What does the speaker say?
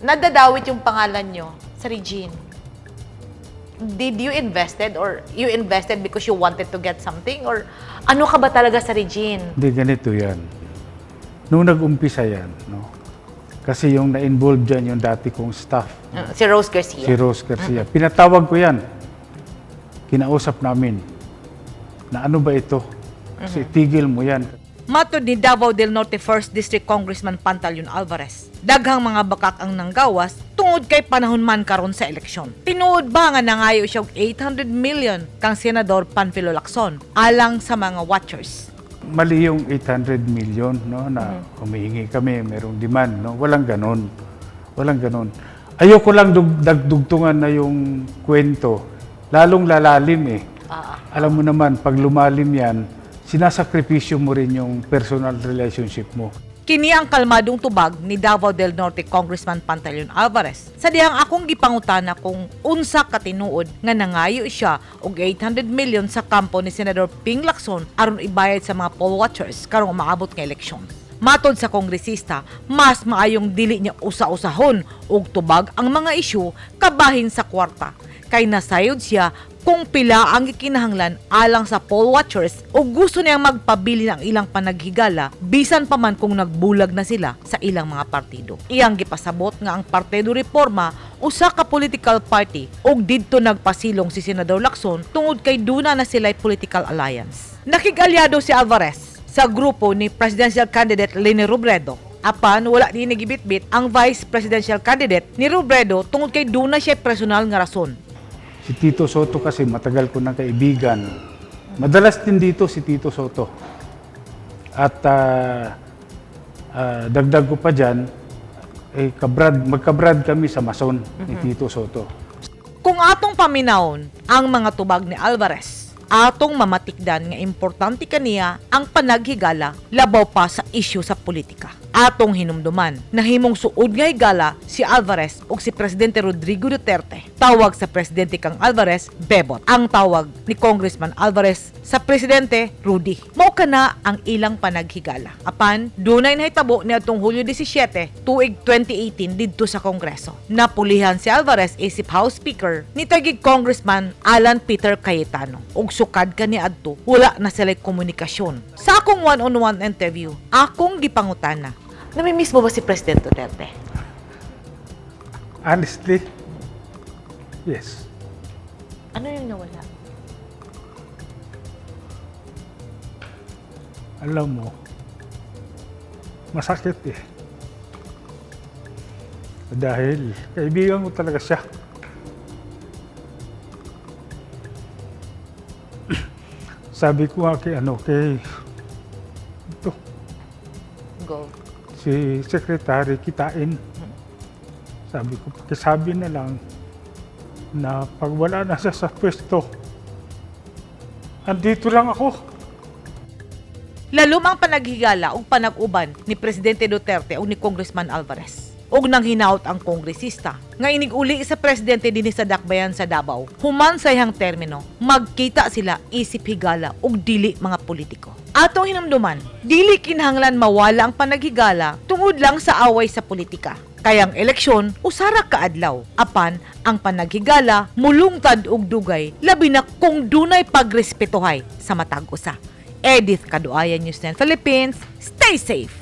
Nadadawit yung pangalan nyo sa Regine. Did you invested or you invested because you wanted to get something or ano ka ba talaga sa Regine? Hindi, ganito yan. Nung nag-umpisa yan, no? Kasi yung na-involve dyan yung dati kong staff, Si Rose Garcia. Si Rose Garcia. Pinatawag ko yan. Kinausap namin na ano ba ito? Kasi tigil mo yan. Matod ni Davao del Norte 1st District Congressman Pantaleon Alvarez, daghang mga bakak ang nanggawas tungod kay panahon man karon sa eleksyon. Tinuod ba nga nangayo siya og 800 million kang Senador Panfilo Lacson alang sa mga watchers? Mali yung 800 million, no, na humihingi kami, merong demand, no? Walang ganon. Walang ganon. Ayoko lang dagdugtungan na yung kwento. Lalong lalalim eh. Alam mo naman, pag lumalim yan, sinasakripisyo mo rin yung personal relationship mo. Kini ang kalmadong tubag ni Davao del Norte Congressman Pantaleon Alvarez sa dihang akong gipangutana kung unsa katinuod nga nangayo siya og 800 million sa kampo ni Senador Ping Lacson aron ibayad sa mga poll watchers karong umaabot nga eleksyon. Matod sa kongresista, mas maayong dili niya usa-usahon og tubag ang mga isyu kabahin sa kwarta kay nasayod siya kung pila ang gikinahanglan alang sa poll watchers o gusto niyang magpabili ng ilang panaghigala bisan pa man kung nagbulag na sila sa ilang mga partido. Iyang gipasabot nga ang Partido Reforma usa ka political party ug didto nagpasilong si Senador Lacson tungod kay duna na sila'y political alliance. Nakigalyado si Alvarez sa grupo ni presidential candidate Leni Robredo. Apan wala ni gibitbit ang vice presidential candidate ni Robredo tungod kay duna siya personal nga rason. Si Tito Soto kasi matagal ko ng kaibigan. Madalas din dito si Tito Soto. At dagdag ko pa dyan, eh, kabrad, magkabrad kami sa Mason ni Tito Soto. Kung atong paminawon ang mga tubag ni Alvarez, atong mamatikdan nga importante kaniya ang panaghigala labaw pa sa isyu sa politika. Atong hinumduman, nahimong suod nga higala si Alvarez ug si Presidente Rodrigo Duterte. Tawag sa presidente kang Alvarez, Bebot. Ang tawag ni Congressman Alvarez sa presidente, Rudy. Mao kana ang ilang panaghigala. Apan, dunay nahitabo niadtong Hulyo 17, tuig 2018 didto sa Kongreso. Napulihan si Alvarez isip House Speaker ni Taguig Congressman Alan Peter Cayetano. Ug sukad kani adto, wala na sila komunikasyon. Sa akong one-on-one interview, akong gipangutana. Namimiss mo ba si President Duterte? Honestly, yes. Ano yung nawala? Alam mo, masakit eh. Dahil kaibigan ko talaga siya. Sabi ko nga kay, ano, kay ito, Go. Si Secretary Kitain. Sabi ko, pakisabi na lang na pag wala na siya sa pwesto, andito lang ako. Lalom ang panaghigala ug panag-uban ni Presidente Duterte ug ni Congressman Alvarez. Ug nang hinaut ang kongresista nga inig-uli sa presidente dinhi sa Dakbayan sa Davao. Human sa iyang termino, magkita sila isip higala ug dili mga politiko. Atong hinumduman, dili kinahanglan mawala ang panaghigala tungod lang sa away sa politika. Kay ang eleksyon usara ka adlaw. Apan ang panaghigala mulungtad og dugay, labi na kung dunay pagrespetuhay sa matag usa. Edith Kaduayan, News 9 Philippines. Stay safe!